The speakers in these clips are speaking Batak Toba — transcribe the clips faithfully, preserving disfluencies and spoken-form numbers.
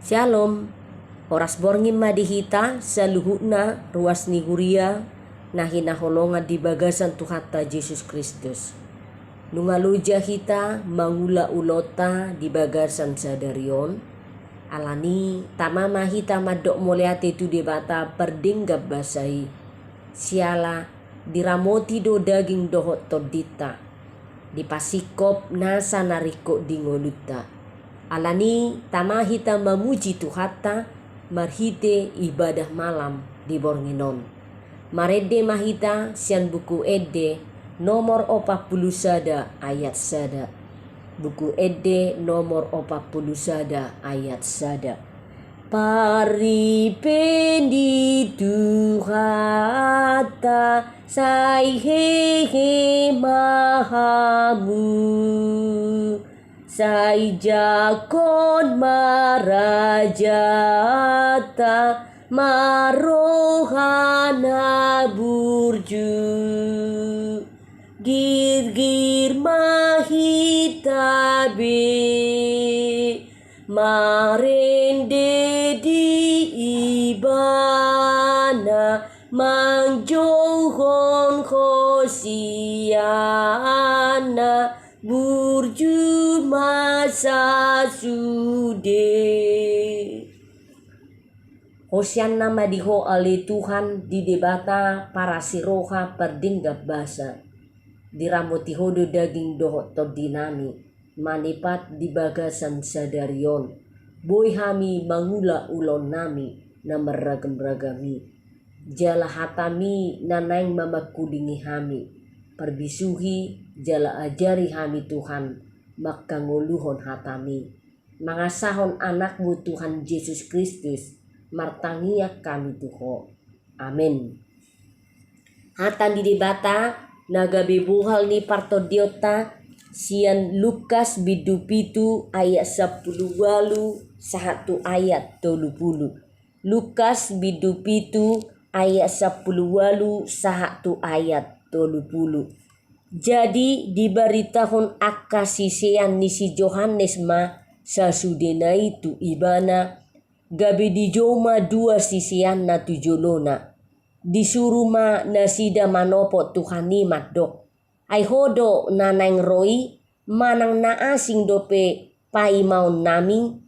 Syalom. Horas borngin ma di hita saluhutna ruas ni huria na hinaholongan di bagasan Tuhanta Jesus Kristus. Nunga loja hita mangula ulaonta di bagasan sadari on. Alani tama ma hita mandok mauliate tu Debata pardenggan basa i. Siala diramoti do daging dohot tondinta, dipasingkop nasa na ringkot di ngolunta. Alani tama hita mamuji Tuhanta marhite ibadah malam di borngin on. Marende ma hita sian Buku Ende nomor opat pulu sada ayat sada. Buku Ende nomor opat pulu sada ayat sada. Parripen ni Tuhanta, sai hehe ma hamu, sai jangkon ma rajanta, marroha na burju. Girgir ma hita be, marende di Ibana, manjouhon hosianna, burju ma sasude. Hosianna ma di Ho ale Tuhan, di Debata parasi roha pardenggan basa. Diramoti Ho do daging dohot tondinami, manipat di bagasan sadari on. Boi hami mangula ulaonnami na marragam-ragam i. Jala hatami na naeng mamangkulingi hami. Parbisuhi jala ajari hami Tuhan, mangkangoluhon hatami. Mangasahon Anakmu Tuhan Jesus Kristus, martangiang hami tu Ho. Amen. Hata ni Debata na gabe bohal ni partondionta sian Lukas bindu pitu ayat sampulu ualu sahat tu ayat tolu pulu. Lukas bindu pitu ayat sampulu ualu sahat tu ayat tolu pulu. Jadi dibaritahon angka sisean ni si Johannes ma sasudena i tu Ibana, gabe dijou ma dua siseanna tu jolona. Disuru ma nasida manopot Tuhan i mandok, ai Ho do na naeng ro i, manang na asing dope paimaonnami?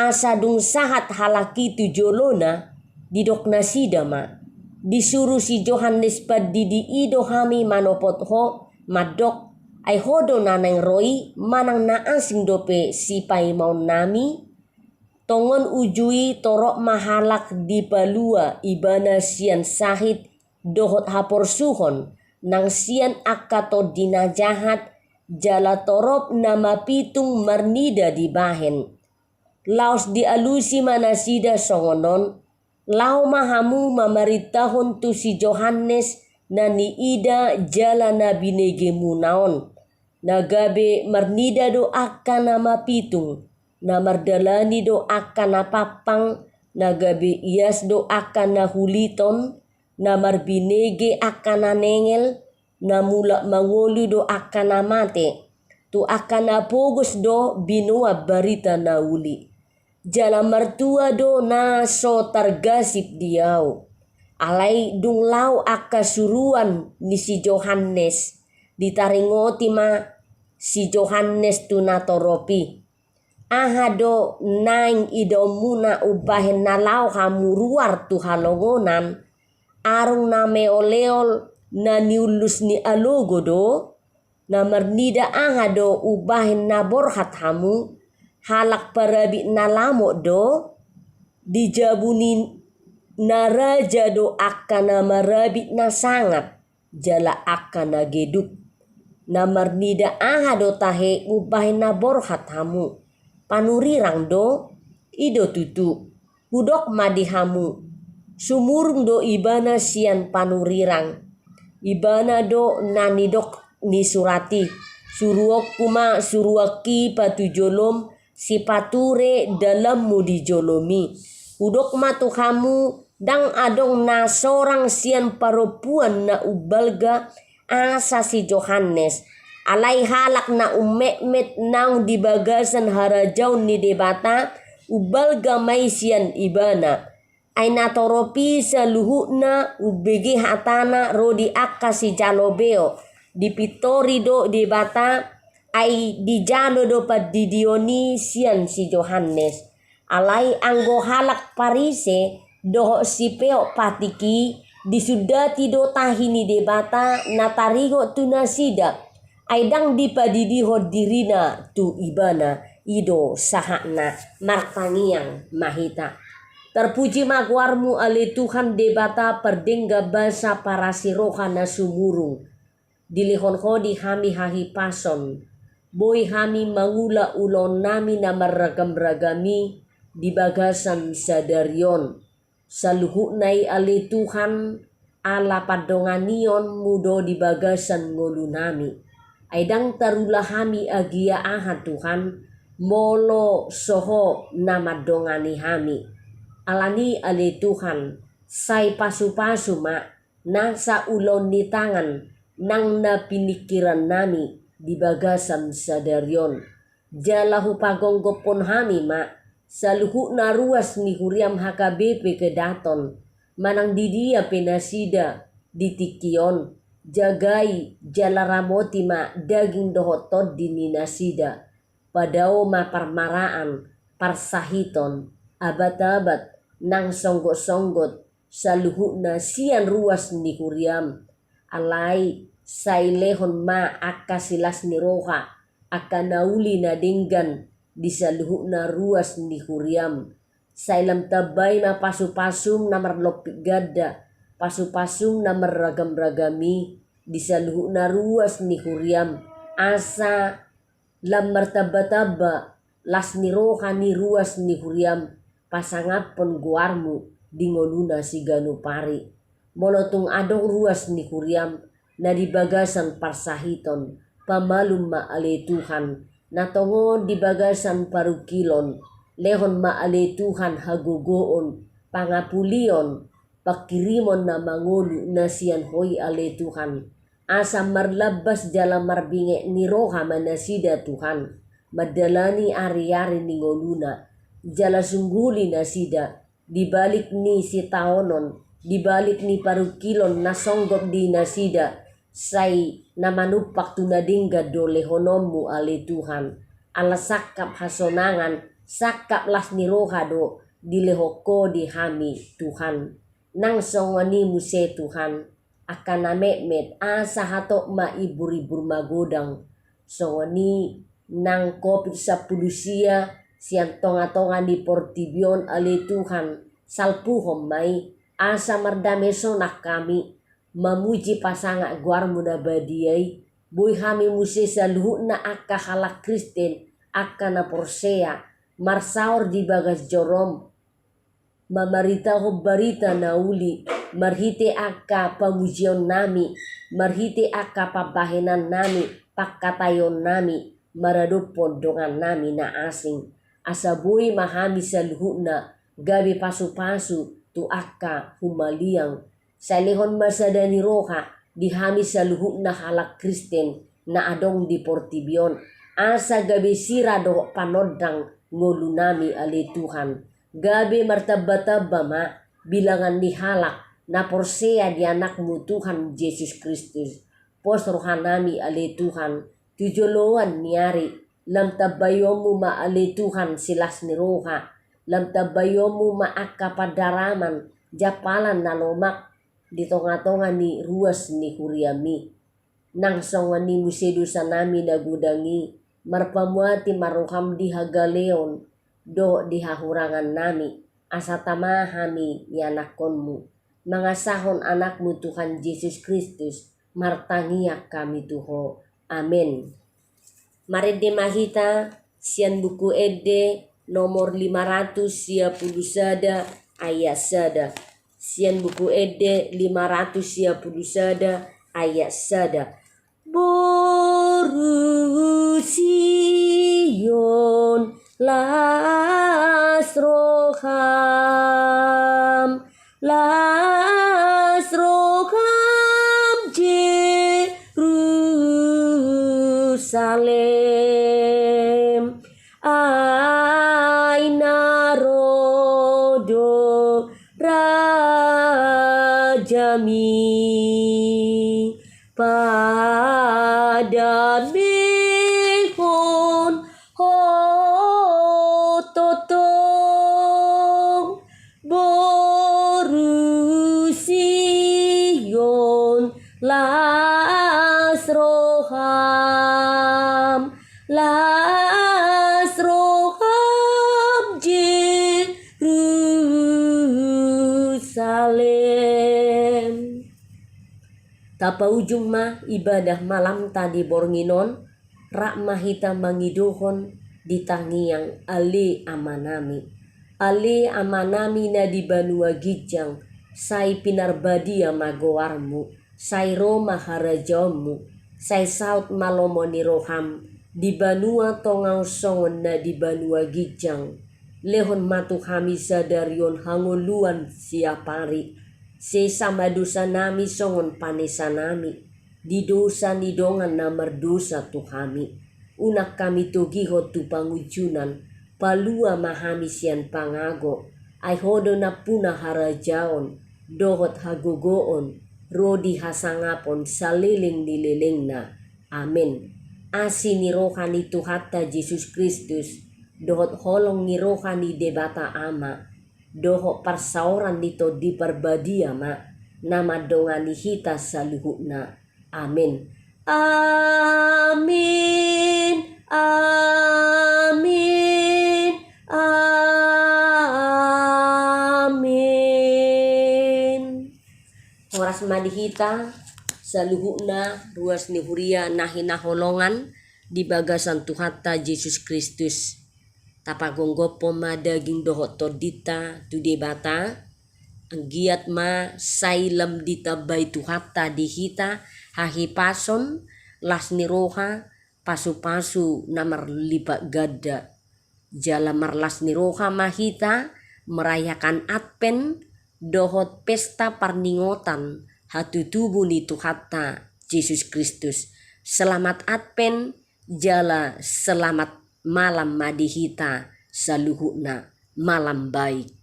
Asa dung sahat halak i tu jolona, didok nasida ma, disuru si Johannes Pandidi i do hami manopot Ho, mandok, ai Ho do na naeng ro i, manang na asing dope sipaimaonnami? Tongon uju i torop ma halak dipalua Ibana sian sahit dohot haporsuhon, nang sian angka tondi na jahat, jala torop na mapitung marnida dibahen. Laos dialusi ma nasida songon on, laho ma hamu mamarintahon tu si Johannes na niida jala na binegemuna on. Na gabe marnida do angka na mapitung, na mardalani do angka na pampang, na gabe ias do angka na huliton, na marbinege angka na nengel, na mulak mangolu do angka na mate, tu angka na pogos do binoan barita na uli. Jala martua do na so targasip di ahu. Alai dung laho angka suruan ni si Johannes, ditaringoti ma si Johannes tu natorop i. Aha do naeng idaonmuna umbahen na laho hamu ruar tu halongonan? Arung na meoleol na niullus ni alogo do? Na marnida aha do umbahen na borhat hamu? Halak parabit na lamot do? Di jabu ni na raja do angka na marabit na sangap, jala angka na geduk. Na marnida aha do tahe umbahen na borhat hamu? Panurirang do? I do tutu. Hudok ma di hamu, sumurung do Ibana sian panurirang. Ibana do na nidok ni surat i, suruonku ma suruanki patujolom, sipature dalanmu di jolomi. Hudok ma tu hamu, ndang adong na sorang sian parompuan na umbalga asa si Johannes. Alai halak na ummetmet naung di bagasan harajaon ni Debata, umbalga ma i sian ibana. Ai natorop i saluhutna umbege hatana ro di angka sijalo beo, dipintori do Debata, ai dijalo do pandidion i sian si Johannes. Alai anggo halak Parise dohot sipeop patik i, disundati do tahi ni Debata na taringot tu nasida, ai ndang dipadidihon dirina tu ibana. I do sahatna. Martangiang ma hita. Tarpuji ma goarmu ale Tuhan Debata pardenggan basa parasi roha na sumurung. Dilehon Ho di hami hahipason, boi hami mangula ulaonnami na marragam-ragam i di bagasan sadari on. Saluhutna i ale Tuhan, ala pandonganionmu do di bagasan ngolunami. Ai ndang tarula hami agia aha Tuhan, molo so Ho na mandongani hami. Alani ale Tuhan, sai pasu-pasu ma nasa ulaon ni tangan nang na piningkirannami di bagasan sadari on. Jala hupagomgophon hami ma saluhutna ruas ni huriam H K B P Kedaton, manang di dia pe nasida di tingki on. Jagai jala ramoti ma daging dohot tondi ni nasida. Padao ma parmaraan, parsahiton, abat-abat, nang songgot-songgot, saluhutna sian ruas ni huriam. Alai sai lehon ma angka silas ni roha, angka na uli na denggan di saluhutna ruas ni huriam. Sai lam tambai ma pasu-pasum na marlompit ganda, pasu-pasum na marragam-ragam i di saluhutna ruas ni huriam, asa lam martamba-tamba las ni roha ni ruas ni huriam pasangaphon goarmu di ngoluna siganup ari. Molo tung adong ruas ni huriam na di bagasan parsahiton, pamalum ma ale Tuhan, na tongon di bagasan parungkilon, lehon ma ale Tuhan hagogoon, pangapulion, pangkirimon na mangolu na sian Ho i ale Tuhan. Asa marlambas jala marbinget ni roha ma nasida Tuhan, mandalani ari-ari ni ngoluna. Jala sungguli nasida, di balik ni sitaonon, di balik ni parungkilon na songgop di nasida, sai na manumpak tu na denggan do lehononmu ale Tuhan. Ala sangkap hasonangan, sangkap las ni roha do dilehon Ho di hami Tuhan. Nang songon i muse Tuhan, angka na metmet, asa hatop ma imbur-imbur magodang. Songon i nang Covid sampulu sia sian tonga-tonga ni portibi on ale Tuhan, salpuhon ma i, asa mardame sonang hami, mamuji pasangap goarmu na badia i, boi hami muse saluhutna angka halak Kristen, angka na porsea, marsaor di bagas jorom, mamaritahon barita na uli, marhite angka pamujionnami, marhite angka pambahenannami, pangkataionnami, maradophon dongannami na asing. Asa boi ma hami saluhutna gabe pasu-pasu tu angka humaliang. Sai lehon ma sada ni roha di hami saluhutna halak Kristen na adong di portibi on, asa gabe sira dohot panondang ngolunami ale Tuhan. Gabe martamba-tamba ma bilangan ni halak na porsea di Anakmu Tuhan Jesus Kristus. Pos rohanami ale Tuhan, tu joloan ni ari, lam tambaionmu ma ale Tuhan silas ni roha, lam tambaionmu ma angka pandaraman, jampalan na lomak di tonga-tonga ni ruas ni huriami. Nang songon i muse dosanami na godang i, marpamuati ma roham di hagaleon dohot di hahurangannami, asa tama hami ianakkonmu. Mangasahon Anakmu Tuhan Jesus Kristus, martangiang hami tu Ho. Amen. Marende ma hita sian Buku Ende nomor lima ratus sia pulu sada ayat sada. Sian Buku Ende lima ratus sia pulu sada ayat sada. Boru Sion, las roham, las roham Jerusalem. Ai na nami, padamehon Ho tongtong boru Sion, las roham, las roham Jerusalem. Tapaujung ma ibadah malamta di borngin on, rap ma hita mangidohon di tangiang Ale Amanami. Ale Amanami na di banua ginjang, sai pinarbadia ma goarmu, sai ro ma harajaonmu, sai saut ma lomo ni roham, di banua tonga on songon na di banua ginjang. Lehon ma tu hami sadari on hangoluan siapari. Sesa ma dosanami songon panesanami di dosa ni dongan na mardosa tu hami. Unang hami togihon tu pangunjunan, palua ma hami sian pangago. Ai Ho do nampuna harajaon, dohot hagogoon, ro di hasangapon saleleng ni lelengna. Amen. Asi ni roha ni Tuhanta Jesus Kristus, dohot holong ni roha ni Debata Ama, dohot parsaoran ni Tondi Parbadia ma na mandongani hita saluhutna. Amen. Amen. Amen. Amen. Horas ma di hita saluhutna, ruas ni huria na hinaholongan di bagasan Tuhanta Jesus Kristus. Tapagomgophon ma daging dohot tondinta tu Debata. Anggiat ma sai lam ditambai Tuhanta di hita hahipason, las ni roha, pasupasu na marlipat ganda. Jala marlas ni roha ma hita merayakan Advent dohot pesta parningotan hatutubu ni Tuhanta Jesus Kristus. Selamat Advent, jala selamat malam ma di hita saluhutna. Malam baik.